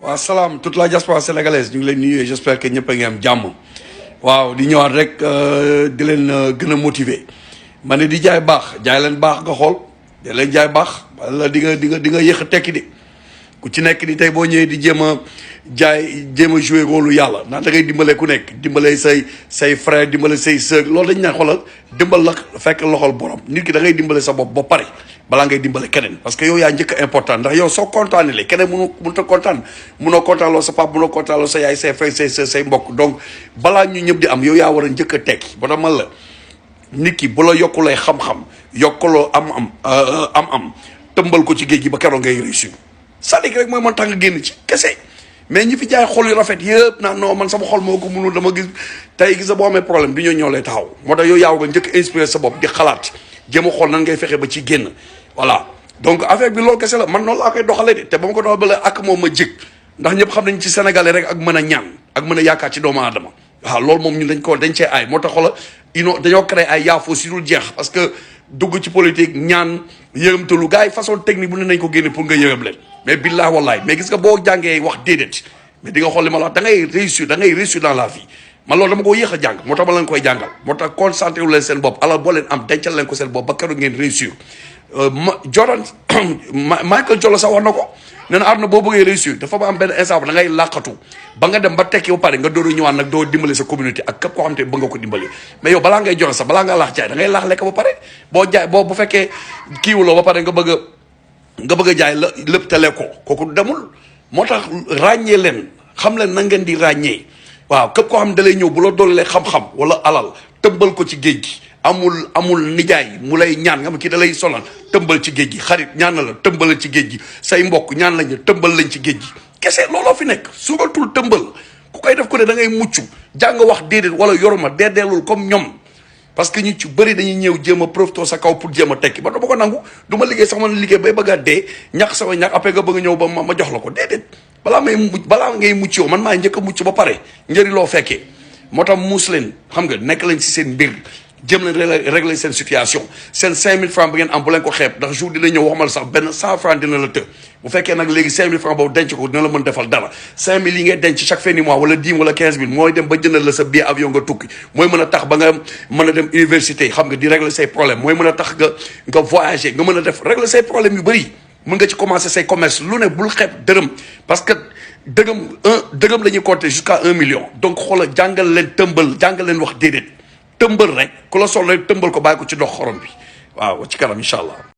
waaw salaam toute la diaspora sénégalaise ñu ngi leen nuyu j'espère que ñëpp a ngi am jàmm waaw di ñëwaat rek di leen gën a motiver ma ne di jaay baax jaay leen baax nga xool di leen jaay baax wala di nga yéex a tekki de ku ci nekk ni tey boo ñëwee di jéem a jéem a jouer rôle yàlla ndax da ngay dimbale ku nekk dimbale say frère dimbale say sœur loolu dañ naan xoolal dimbal la fekk loxol borom nit ki da ngay dimbale sa bopp ba pare balaa ngay dimbale keneen parce que yow yaa njëkk a important ndax yow soo kontaanee le keneen mënut a kontaan mënoo kontaanloo sa papa mënoo kontaanloo sa yaay say frère say sœur say mbokk donc balaa ñu ñëpp di am yow yaa war a njëkk a tekki ba tax man la nit ki bu la yokkulee xam-xam yokkuloo am tëmbal ko ci géej gi ba keroog ngay réussir c'est-à-dire rek mooy man tax nga génn ci kese mais ñi fi jaay xol yu rafet yëpp naan non man sama xol moo ko mënul dama gis tey gis boo amee problème du ñoo lay taxaw moo tax yow yaa war a njëkk inspiré sa bopp di xalaat jéem a xool nan ngay fexe ba ci génn voilà donc affaire bi loolu kese la man noonu laa koy doxalee de te ba ma ko doxalee ak moom ma jëg ndax ñëpp xam nañ ci sénégalais rek ak mën a ñaan ak mën a yaakaar ci doomu aadama waaw loolu moom ñun dañ cee aay moo tax xoola dañoo créé ay yaafoo si dul jeex parce que dugg ci politique ñaan yërëmtalu gars yi façon technique bu ne nañ ko génne pour nga yërëm leen mais billah wallahi mais gis nga boo jàngee wax déedéet mais di nga xool li ma la wax da ngay réussir dans la vie man loolu dama ko yéex a jàng moo tax ma leen koy jàngal moo tax concentré wu leen seen bopp alal boo leen am dencal leen ko seen bopp ba keroog ngeen réussir Jordan Michael Jordan sax wax na ko nee na àdduna boo bëggee réussir dafa ba am benn instant da ngay làqatu ba nga dem ba tekki ba pare nga dooru ñëwaat nag doo dimbali sa communauté ak képp koo xam te ba nga ko dimbali mais yow balaa ngay joxe sax balaa nga laax jaay da ngay laax lekk ba pare boo jaay bu fekkee kiiwuloo ba pare nga bëgg a jaay la lépp te lekkoo kooku demul moo tax ràññee leen xam leen na ngeen di ràññee waaw képp koo xam ne da lay ñëw bu la doolee xam-xam wala alal tëmbal ko ci géej gi amul nijaay mu lay ñaan nga xam kii da lay sonal tëmbal ci géej gi xarit ñaan na la tëmbal ci géej gi say mbokk ñaan lañ tëmbal lañ ci géej gi kese looloo fi nekk sugatul tëmbal ku koy def ko ne da ngay mucc jàng wax déedéet wala yoruma déedéelul comme ñoom parce que ñu ci bëri dañuy ñëw jéem a profité sa kaw pour jéem a tekki ba dama ko nangu du ma liggéey sax man liggéey bay bëgg a dee ñax sama ñax après nga bëgg a ñëw ba ma jox la ko déedéet balaa ngay mucc yow man maa njëkk a mucc ba pare njëri loo fekkee moo tax muus leen xam nga nekk lañ si seen mbir jëm leen régler seen situation seen 5000 francs bi ngeen am bu leen ko xeeb ndax jour dina ñëw waxmal sax benn 100 francs dina la të bu fekkee nag léegi 5000 francs boobu denc ko dina la mën defal dara 5000 yi ngay denc chaque fin du mois wala 10 wala 15000 mooy dem ba jëndal la sa billet avion nga tukki mooy mën a tax ba nga mën a dem université xam nga di régler say problème mooy mën a tax nga voyager nga mën a def régler say problème yu bëri mën nga ci commencer say commerce lu ne bul xeeb dërëm parce que dërëm la ñuy compter jusqu'à 1 million donc xoolal jàngal leen tëmbal jàngal leen wax déedéet tëmbal rek ku la sol rek tëmbal ko bàyyi ko ci dox xorom bi waaw ci kanam incha allah